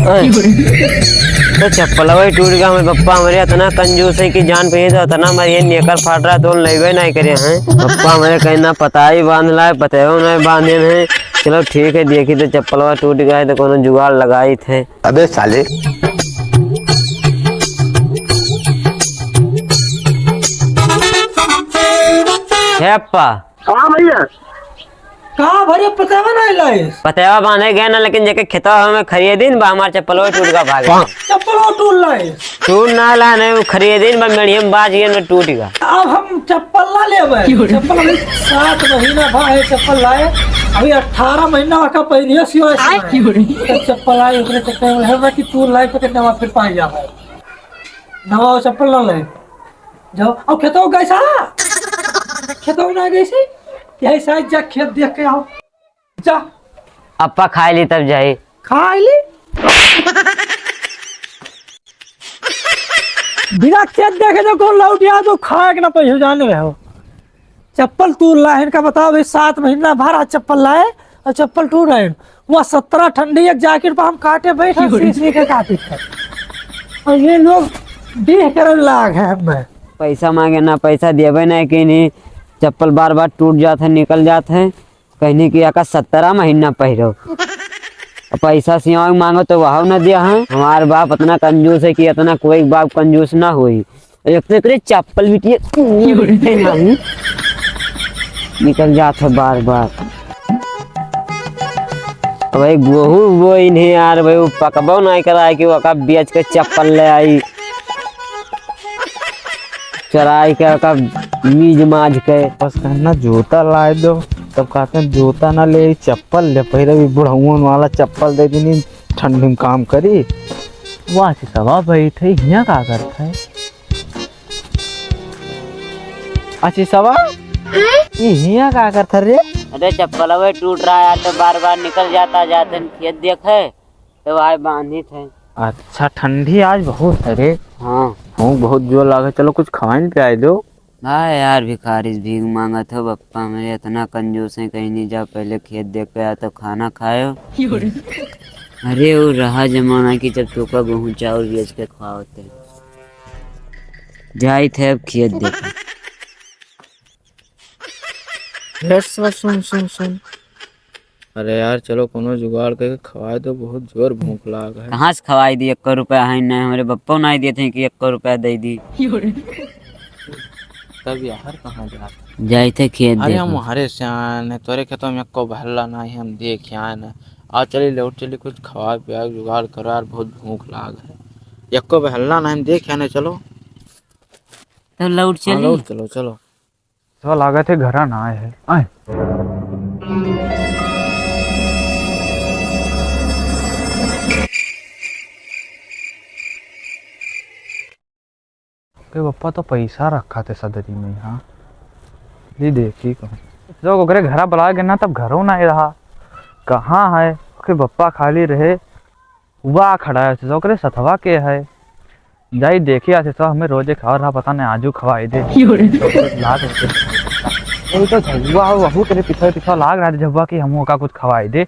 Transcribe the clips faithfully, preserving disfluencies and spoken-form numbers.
हैं? तो चप्पलवा ही टूट गया। हमारे पप्पा हमारे इतना कंजूस है कि जान पे तो इतना हमारे ये नेकर फाट रहा तो लेबे नहीं करे हैं। पप्पा हमारे कहीं ना पताई बांध लाए, पताई नहीं बांधे हैं। चलो ठीक है, देखी तो चप्पलवा टूट गया है तो कोनो जुगाड़ लगाई थे। अबे साले। हे पप्पा। हाँ भैया। कहाँ भैया पतावा नहीं लाए? पतावा बांधे गए ना, लेकिन जेके खेतवा में खरियदीन बा, हमार चप्पलवा टूट गया, भाग गया। चप्पलवा टूट लाए? टूट ना ला, नहीं, वो खरियदीन बा, मेड़िया में बाज गए, में टूट गया। अब हम चप्पल ना लेबे। चप्पल अभी सात महीना भा है चप्पल लाए, अभी अठारह महीना का पहिरिया सिवाय से आए। तब चप्पल आए, ओकरे चक्कर में है ना कि तू लाए तो नवा फिर पाई जा भाई। नवा चप्पल ना लाए। जाओ, अब खेतवा गए सा? खेतवा ना गए से? यही साइड जा, खेत देख के आओ। जा। अप्पा खाए ली तब जाई। खाए ली? बिना खेत देखे तो कौन लौट आया तो खाए के ना पैसे जाने रहे हो। चप्पल तू लाहिन का बताओ भाई, सात महीना भर आज चप्पल लाए और चप्पल टूट रहे। वह सत्रह ठंडी एक जैकेट पर हम काटे बैठे, सी सी के काटे थे। और ये लोग देख कर लाग है हमें। पैसा मांगे ना, पैसा देबे नहीं कि नहीं, चप्पल बार बार टूट जात है, निकल जात है। कहनी कि एका सत्रह महीना पहिरो। अब पैसा सियावे मांगो तो वहू न दिया है। हमार बाप इतना कंजूस है कि इतना कोई बाप कंजूस ना होई। एक तो एकरे चप्पल बिटिए नहीं। निकल जात है बार बार। अब भाई गोहूं बोइन है यार, भाई वो पकबो नहीं करा है कि ओका बेच के चप्पल ले आई। चराई के ओका मीज माज के। बस कहना जूता लाए दो, तब कहते हैं जूता ना ले, चप्पल ले। पहले भी बुढ़ौन वाला चप्पल दे देनी, ठंडी में काम करी। वाह, आशीषवा बैठे, हियां का करत है? आशीषवा, ई हियां का करत है रे? अरे, चप्पलवे टूट रहा है यार, तो बार बार निकल जाता, जाते हैं खेत देखे। तो आए बांधित है। अच्छा, ठंडी आज बहुत है रे। हाँ। भूख बहुत जोर लागे। चलो कुछ खवाइन पियाए दो। हाँ यार, भिखारी से भीख मांगत हो, बप्पा मेरे इतना कंजूस है, कहीं नहीं जाओ, पहले खेत देख के आओ तो खाना खायो। अरे वो रहा जमाना कि जब तोका गोहूं चाउर बेच के खवावते। जाइत है अब खेत देखे। यस, बस सुन, सुन, सुन। अरे यार, चलो कोनो जुगाड़ करके खवाए दो, बहुत जोर भूख लाग है। कहाँ से खवाई दी? एक्को रुपया है नहीं, हमारे बप्पो नहीं देते हैं कि एक्को रुपया दे दी। तब यार कहाँ जात? जाइत है खेत अरे देखे। हम हरे सियान है, तोरे खेतों में एक्को बहल्ला नहीं, हम देख आए ना। आ चली लौट चली, कुछ खवा पिया जुगाड़ करो यार, बहुत भूख लाग है। एक्को बहल्ला नहीं, हम देख आए ना, चलो। तो लौट हाँ, चली। लौट चलो, चलो। तो लागत है घरा ना आए है। आए। के बप्पा तो पैसा रखा थे सदरी में, हाँ। ली देखी कहूँ। जो ओकरे घरा बुलाए गए ना, तब घरों ना रहा। कहाँ है? ओके बप्पा खाली रहे। हुआ खड़ा है, तो ओकरे सथवा के है? जाई देखी, आज तो हमें रोजे खवा रहा, पता नहीं आजू खवाई दे। यो रे। लाग होते। वही तो झगुआ हो, वहू तेरे पीछे पीछे लाग रहा है झगुआ कि हमहू का कुछ खवाई दे।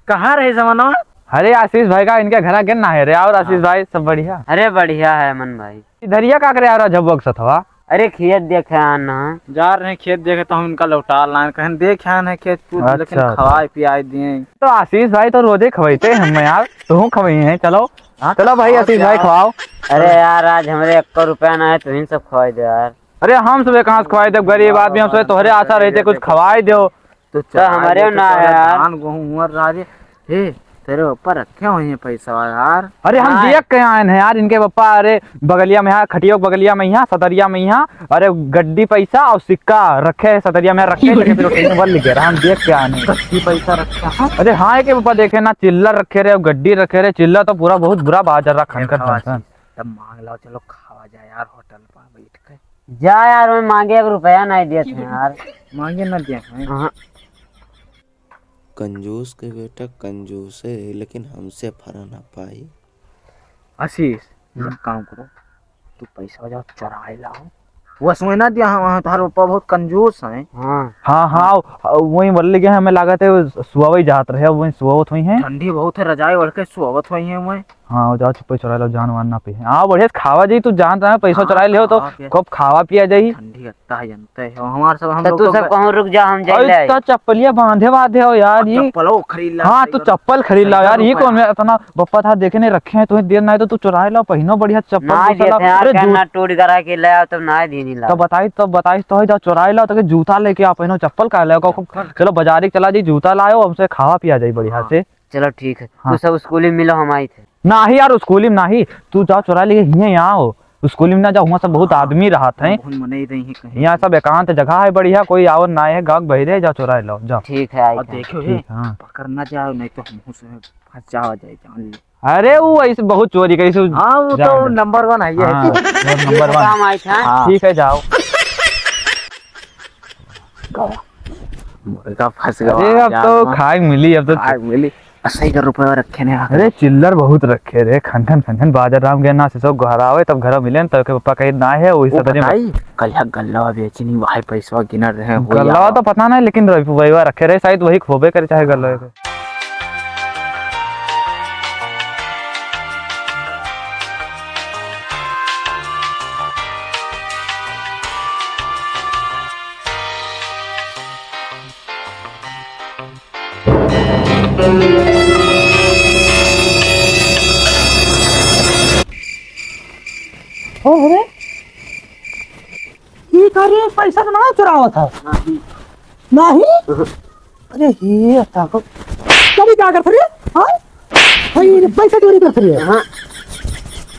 कहाँ रहे जमाना? अरे आशीष भाई का इनके घरा गेन ना है रे। और आशीष हाँ। भाई सब बढ़िया? अरे बढ़िया है अमन भाई। इधरिया का करे आ रहा झगुआ के सथवा? अरे खेत देखे आन है। जा रहे हैं खेत देखे तो हम इनका लौटा लान, कहें देखे आन है खेत कूद, लेकिन अच्छा। खवाए पियाए दिए। तो आशीष भाई तो रोजे खवाइते हैं हमें यार, तू खवाई है, चलो। हाँ, चलो भाई, खवाओ आशीष भाई पियाओ। खवाओ। अरे यार आज हमरे एक्को रुपया ना है, तुहिन सब खवाई दे यार। अरे हम सब कहाँ से खवाई दे, गरीब आदमी, हम सब तोहरे आशा रहते कुछ खवाई दो। तो तो चला हमारे ले, तो ना तोरा यार। धान, गेहूं हुआ राजे। हे, तेरे ऊपर रखे हुए हैं पैसा यार। अरे हम हाँ। दिया के आए हैं यार, इनके पापा, अरे बगलिया में यहाँ, खटियो के बगलिया में यहाँ, सदरिया में यहाँ, अरे गड्डी पैसा और सिक्का रखे हैं सदरिया में, रखे हैं, लेकिन फिर उठे वर लिखे रहा, हम देख के आए हैं। गड्डी पैसा रखे हैं? अरे हाँ, के पापा देखे ना, चिल्लर रखे रहे, गड्डी रखे रहे, चिल्लर तो पूरा बहुत बुरा बाजार रहा, खनखन, खनखन। तब मांग लो, चलो खावा जाए यार, होटल पर बैठ के। जा यार, मैं मांगे एक रुपया नहीं देते हैं यार। मांगे ना दिया हैं। हाँ। कंजूस के बेटा कंजूस है, लेकिन हमसे फरा ना पाई। आशीष, हम्म। एक काम करो, तू पैसा जाओ चुराए लाओ, वो सुने ना दिया, हम, हम, तोहार पप्पा बहुत कंजूस हैं। हाँ। हाँ, हाँ, वही बल्ले के हमें लागत है, वो सुआवे जात रहे, वही सुआवत हुई हैं। ठंडी बहुत है, रजाई ओढ़ के सुआवत हुई हैं वही। हाँ, जाओ चुप्पे चुरा लो, जान वान ना पे। हाँ, बढ़िया से खावा जाई, तू जान रहा है, पैसा हाँ, चुरा ले हो तो खावा पिया। कब खावा पिया जाई? ठंडी लगता है, जानते हो, हमारे सब, हम तो लोग तू तो सब ग-, कहूँ रुक जा, हम जाई अरे, ले। इतना चप्पलिया बांधे बांधे हो यार, और ये चप्पलो खरीद ला, हाँ, सही तू बात। चप्पल खरीद ला सही यार, बात ये है। कौन है इतना बप्पा था देखे नहीं रखे हैं, तुम्हें देर नहीं तो तू चुराए ला, पहिनो बढ़िया चप्पल ना वप्पल देते ला। हैं यार, अरे, क्या जू- ना टूट करा के ले आओ, तब ना दीनी ला। तब बताई, तब बताई तो है, जाओ चुराए ला, तो के जूता लेके आओ, पहिनो चप्पल का ले आओ, चप्पल। चलो बाजारी चला जाई, जूता लाओ, हमसे खावा पिया जाई बढ़िया हाँ। से। चलो ठीक है, हाँ। तू सब स्कूल में मिलो, हम आई थे। नाही यार, स्कूल में नाही, तू जाओ चुरा लेके हियाँ यहाँ हो, स्कूल में ना जाओ, हुआँ सब बहुत हाँ। आदमी रहत हैं। बहुत मनई रही हैं कहीं। यहाँ सब एकांत जगह है बढ़िया, कोई आवत ना है, गाँव बहिरे, जाओ चुरा लो, जाओ। ठीक है, आई और थे। देखो ठीक, हे, हाँ। पकड़ ना जाओ, नहीं तो हम से फंस जाओ जाए, जान ले। अरे वो ऐसे बहुत चोरी करी से हाँ, वो तो जान ले। नंबर वन है, ये हाँ, है। वो नंबर वन। काम आई था। हाँ। ठीक है, जाओ। मुर्गा फंस गया अरे, अब जाल तो में। खाए मिली, अब तो खाए मिली। अस्सी का रुपया रखे ने आके। अरे, चिल्लर बहुत रखे रे, खन खन, खन खन बाजार राम गए ना, से सब घर आवे, तब घर मिले, तब के पप्पा कहे ना है, वही वो सब बताई, कल यहाँ गल्ला बेचनी, भाई पैसवा गिनर रहे, हो गल्ला जावा। तो पता नहीं, लेकिन रविवा रखे रहे, शायद वही खोबे करे, चाहे गल्ला के। ओ, अरे, ई का रे, पैसा तो ना चुरावा था। नहीं। नहीं? अरे, ये ताको। चोरी का करत रे? हाँ? भाई, ये पैसा चोरी करत रे? हाँ।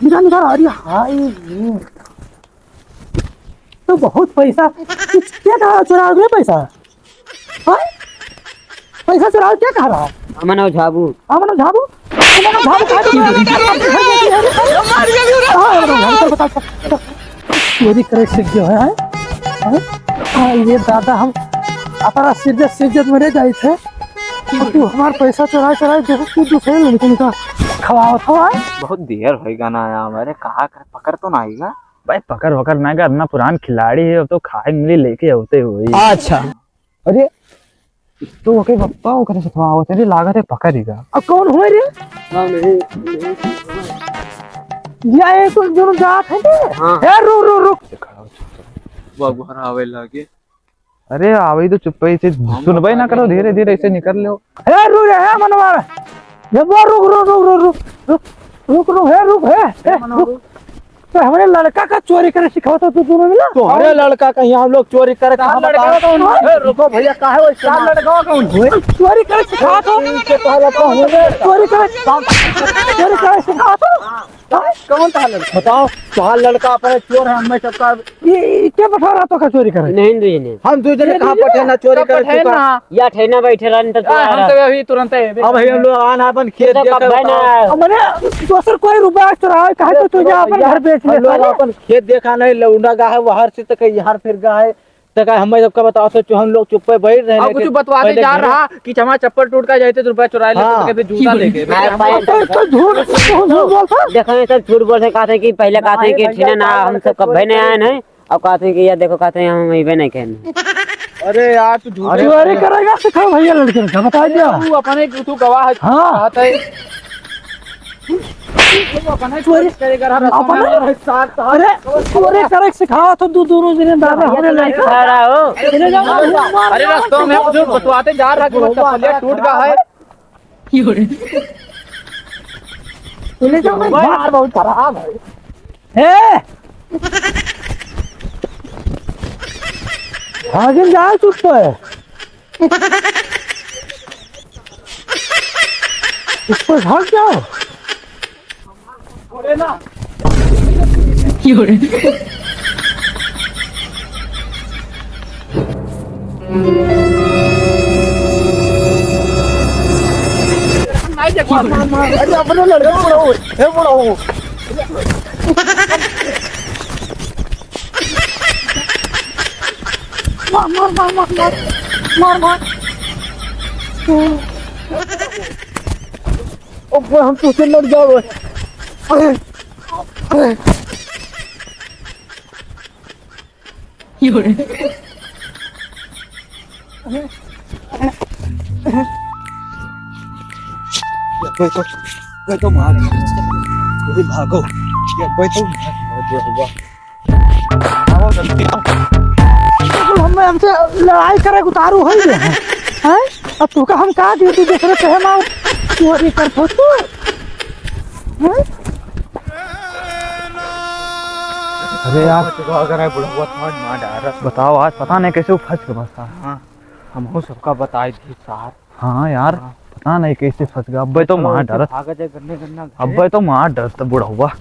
निकाल, निकाल, अरे, हाय, ये। तो बहुत पैसा, क्या कहा चुरा रे पैसा? हाँ? पैसा चुरावे क्या कहा रहा? अमन और झाबू। अमन और झाबू? अमन और झाबू कहाँ चोरी करती है? हाँ, अमन और झाबू, चल बता, चल, चल। चोरी करे सीख गयो है, हैं? हैं? हाँ, ये दादा हम अपना सिज्जत, सिज्जत में रह जाई थे। और तू हमार पैसा चुरा, चुरा, जो तू दूसरे लड़कन का खवावत हो, हैं? बहुत देर होई गाना आया हमारे, कहा कर, पकड़ तो ना आएगा? भाई, पकड़ वकड़ ना कर, इतना पुरान खिलाड़ी है, अब तो खाए मिली लेके होते हुए। अच्छा। अरे, तो ओके पप्पा ओकरे से खवावत, अरे लागत है पकड़ ही का। अब कौन हुए रे? या ये तो जो जात है रे। हाँ। ए, रुक, रुक, रुक। वो घर आवे लागे। अरे, आवे तो चुप्पे से सुनबे ना करो, धीरे धीरे ऐसे निकल लो। ए, रुक, ए, मनवा। ये वो रुक, रुक, रुक, हे, रुक, हे, ए, रुक। तो हमरे लड़का का चोरी करे सिखावत हो तू दोनों मिला? तो हमारे लड़का का यहाँ हम लोग चोरी करे कहाँ लड़का बताओ? कौन? ए, रुको भैया, काहे वैसे का मार- लड़का कौन? ओए, चोरी करे सिखावत हो? इनके पहले कौन है? चोरी करे, चोरी करे सिखावत हो? कौन था लड़का? बताओ, चार लड़का अपने चोर है, हमें सबका ये, ये क्या बैठा रहा तो का चोरी करे? नहीं, नहीं, नहीं। हम दो जने ये कहाँ दो जने? पठेना चोरी सब करे पठेना। चुका? या ठेना बैठे रहन तो आ, हम तो अभी तुरंत है। अब भाई हम लोग आना अपन खेत तो देखे कब बताओ। ना? अब मने दोसर कोई रुपया चुरावे, काहे तो तू जा अपन भैया, घर बेच हम ले लोग साले। अपन खेत देखा नहीं, लौंडा गा है, बाहर से तक यहाँ फिर गा है। तो का हमें सबका बताओ, सोचो हम लोग चुप्पे बैठ रहे हैं, कुछ बतवाते पहले जा घर रहा कि हमारा चप्पल टूट का जाते तो रुपया चुरा लेते, हाँ। तो कहते जूता लेके। हाँ, तो, तो झूठ, झूठ बोलता। देखो, ये सब झूठ बोलते, कहते कि पहले कहते कि भाई, ठेना ना, हम सब कब भाई नहीं आए हैं, अब कहते कि यार देखो, कहते हम अइबे नहीं कहने। अरे यार, तू झूठ अरे, बोल रहा है। चोरी करेगा, सिखाओ भैया लड़के का, बता दिया। तू अपने, तू गवाह है, हाँ। कहता है। चोरी, अपने, अरे, चोरी करे सिखावत हो, दू दोनों जने दादा हमरे लड़का। अरे, रास्ता में कुछ बतवाते जा रहा कि वो चप्पलिया टूट गया है। चले जाओ, बात बहुत खराब है। ए! भागिन जाओ चुप तो है। ऊपर भाग जाओ। अरे अपने लड़का को बुलाओ, हे बुलाओ। मार, मार, मार। ओ, हम तुझसे लड़ जाओ। अरे, अरे। ये कोई तो, कोई तो मार, कोई भागो, ये कोई तो मार, बुढ़वा। आओ जल्दी आओ। बिल्कुल हम, हमसे लड़ाई करे के उतारू होइ गए हैं, हैं? अब तू का हम का ड्यूटी देख रहे थे हम, तू अभी कर फोटो, हैं? अरे यार, तो अगर है बुढ़वा था, मार डारा। बताओ, आज पता नहीं कैसे वो फंस गया बस। हाँ, हमहू सबका बताई दी साहब। हाँ यार, हाँ। पता नहीं कैसे फंस गया। अब्बे तो मार डारा। भागा जाए गन्ने गन्ना घर। अब्बे तो मार डारा था बुढ़वा।